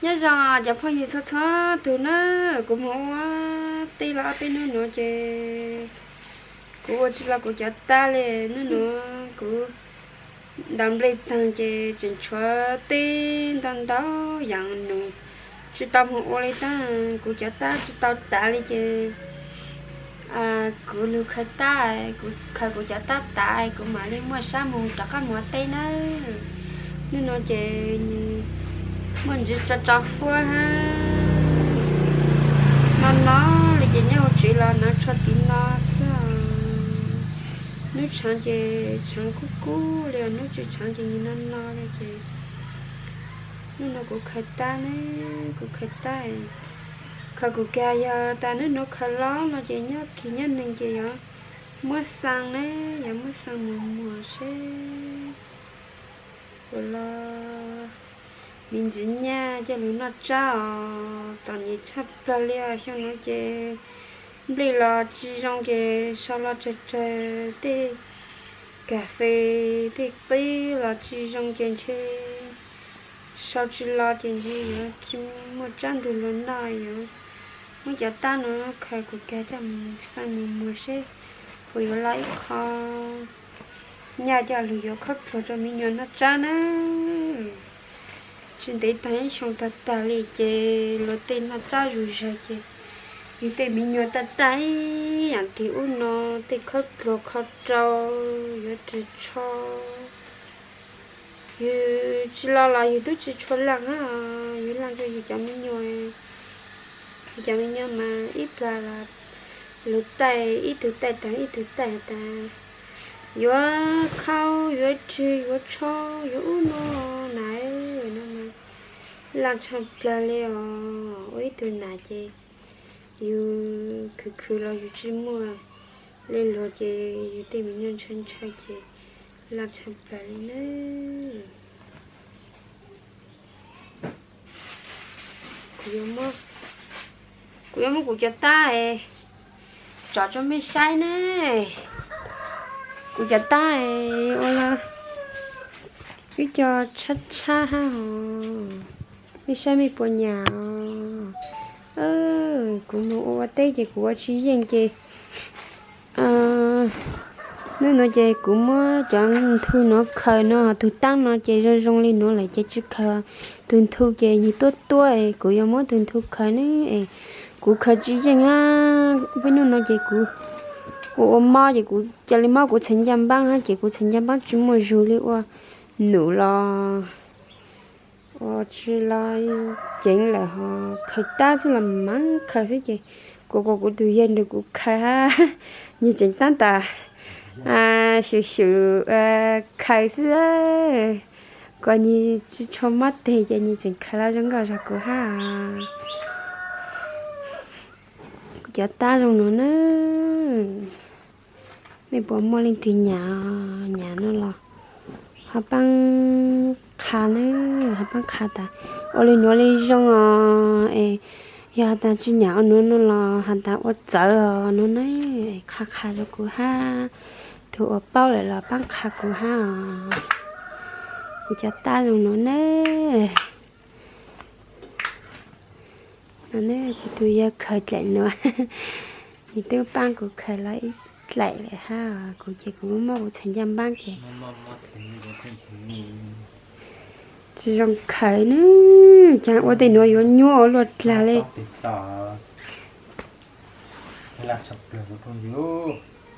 Nyob zoo cov phooj ywg txhua txhua tus na, kuv mus ua teb los ob peb hnub no ces kuv ua tsis los kuv cov tab li. Hnub no kuv ntaus nplej tag ces tseem tshuav teb ntau ntau yam nus tsis tau mus ua li tab, kuv cov tab tsis tau tav li ces kuv lug khaws tab, kuv khaws kuv cov tab tav kuv mam li muaj sab mus rov qab mus ua teb nawb. Hnub no ces muaj ntsis tso tso huab hab no no li ces nyob hauv tsev los hnav tsho tiv no xwb. Hnub tshav ces tshav kub kub li, hnub tsis tshav ces nws no no li ces hnub no kuv khaws tab ne, kuv khaws tab, khaws kuv kag. Yog tas hnub nuav khaws los no ces nyob kis nyob neeg ces yuav muab xaa ne, yuav muab xaa mus muag seb puas los. Me ntsis nyaj coj lug noj tsab os, txom nyem tshaj plawg li os. Xyoo no ces nplej los tsis zoo ces sau los tsawg tsawg, tej kas fes tej qib los tsis zoo ces ntshe sau tsis los ces ntshe yuav tsis muaj tsab nrug luag noj. Yuav muab cov tab no khaws kuv kag coj mus xaa mus muag seb puas yuav los ib qho nyaj coj lug yuav khob pluag rau me nyuam noj tsab na. Tsis ntev tag ib xyoo tag tag li ces luag tej noj tsab zuj zug ces yug tej me nyuam tag tag ib yam tig ub no, tej khob pluag kho rau yuav ris tsho. Yug tsis los los yug tub tsis tshua laaj hab, yug laaj rau yug cov me nyuam. Yug cov me nyuam mas ib plag los lug taij, ib tug taij taag ib tug taij has tas yuav khau yuav ris yuav tsho yuav ub no na, no mas laaj tshaj plawg li os. Ua ib tug nam ces yug khwv khwv los yug tsis muaj li luag ces yug tej me nyuam ntshai ntshai ces laaj tshaj plawg li na. Kuv yuav muab kuv cov tab tso rau mej saib ne. Kuv cov tab ua los ib co tshab tshab hab os. Mej saib mej puas nyam os. Kuv mus ua ua teb ces kuv ua tsis yeej ces hnub nuav ces kuv muab cov nthu nuav khaws no, tug taab no ces zoo zoo li nuav lawm ces tsis khaws. Tug nthu ces yug tuab tuab es kuv yuav muab tug nthu khaws ne es kuv khaws tsis yeej hab. Peb hnub nuav ces kuv ua ua mob ces kuv ca le mob kuv txhais ncaj npaab hab ces kuv txhais ncaj npaab tsis muaj zug li ua num los ua tsis los ceev lawm ho khaws tab xwb los maam khaws xwb ces kuv kuas kuv tus yawg nrug kuv khaws hab. Nyias tseem taab tas xyum xyum khaws xwb. Kuas nyias tsis tshua mob teg ces nyias tseem khaws los zoo nkauj zog kuv hab. Kuv cov tab zoo nuav na. Mej puas muaj leej twg nyam, nyam no los ho paab qha na, ho paab qha tas ua li nuav li zoo os. Es yog has tas tsis nyam ua nuav no los has tas ua txawv os no na. Qha qha rau kuv hab, tug uas paub lawm los paab qha kuv hab os. Kuv cov tab zoo nuav na. No ne kuv tus yawg khaws dlaim nuav, nws twb paab kuv khaws los ib dlaim lawm hab, kuv ces kuv muab kuv txhais ncaj npaab ces tsis zoo khaws na, cas ua tej nuav yuav nyuaj ua luaj dlag li.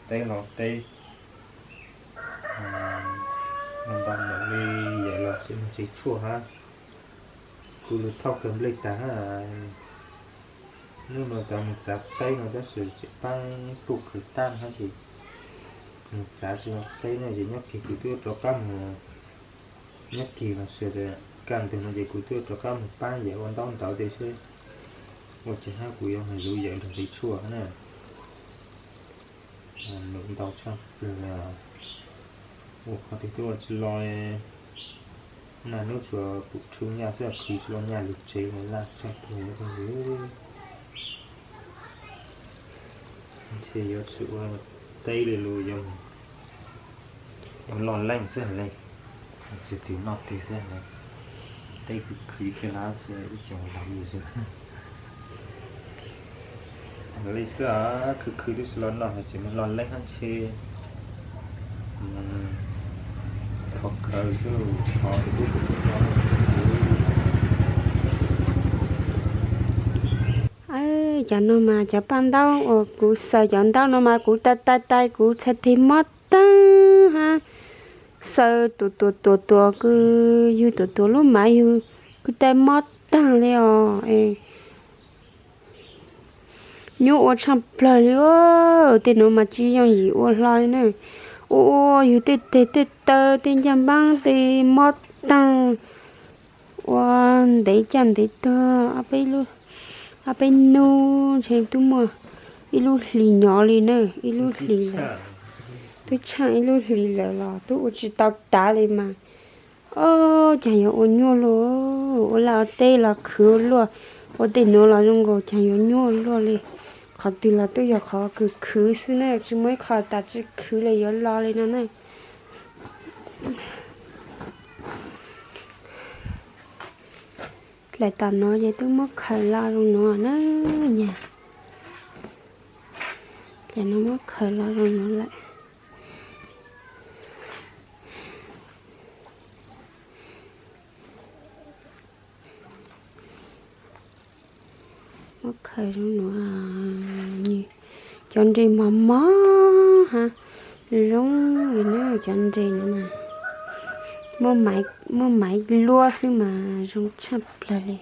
Teb los teb, nta ntam li yawm los tsev tshuaj hab, kuv lug thauj kawg nplej tag hab. Nub nuav tas mus txav teb no tab sis tseem paab puj khaws tab hab ces mus txav tsis tau teb no ces nyob kis kuv twb rov qab mus, nyob kis los sis kaj ntug no ces kuv twb rov qab mus paab yawm ua ntaub ntawv tej seb ua cas hab kuv yuav mus zuv yawm nrug tsev tshuaj na. Num ntau tshaj plawg, ua qhov twg twb ua tsis los, naj nub tsuas pum tshu nyaj xwb, khwv tsis tau nyaj lug tsev laj tshaj plawg. Ntshe yuav tsis ua teb li lug, yuav loj leej xwb le, tsis twg noj twg xwb le. Tej khwv khwv tsis hnab tsis ib xyoos los li xwb. Li xwb, khwv khwv twb tsis los noj, tsis mus los leej hab ntshe. Thov khawv xwb, thov tus tub tus nyab. Cov no mas cov paj ntaub uas kuv xaws cov ntaub no mas kuv tais tais tais kuv txhais tes mob taag hab. Xaws tuam tuam tuam tuam kws yug tuam tuam lub mav yug kuv tais mob taag li os. Nyuaj ua tshaaj plawg li, tej nuav mas tsis yooj yim ua hlo li na. Ua ua yug tej teg tej taw tej ncaj npaab tej mob taag. Ua ntev caj ntev tuag, ob peb nub ntshe tub muaj ib lub hlis nyob li na, ib lub hlis lawm. Tub tshaaj ib lub hlis lawm los tub ua tsis tau tav li mas. Ob, caag yuav ua nyuaj luaj, ua laj ua teb los khwv ua luaj, ua tej nuav los zoo nkaus caag yuav nyuaj ua luaj li. Qhov twg los twb yog qhov khwv khwv xwb na, tsis muaj ib qho tas tsis khwv li yuav los li no na. Dlaim tom nuav ces twb muab khaws los zoo nuav na, nyag. Ces nuav muab khaws los zoo nuav lawm. Muab khaws zoo nuav, cov nres mos mos hab, zoo li na cov nres nuav mas, muaj maiv luab xwb mas zoo tshaj plawg li.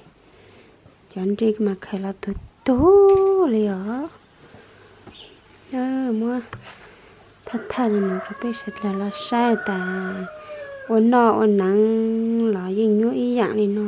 Cov nres mas khaws los tug tug li os. Muab thaj thaj li no rua peb sawv dlawg los saib tas ua noj ua neev los yeej nyuaj ib yaam li no.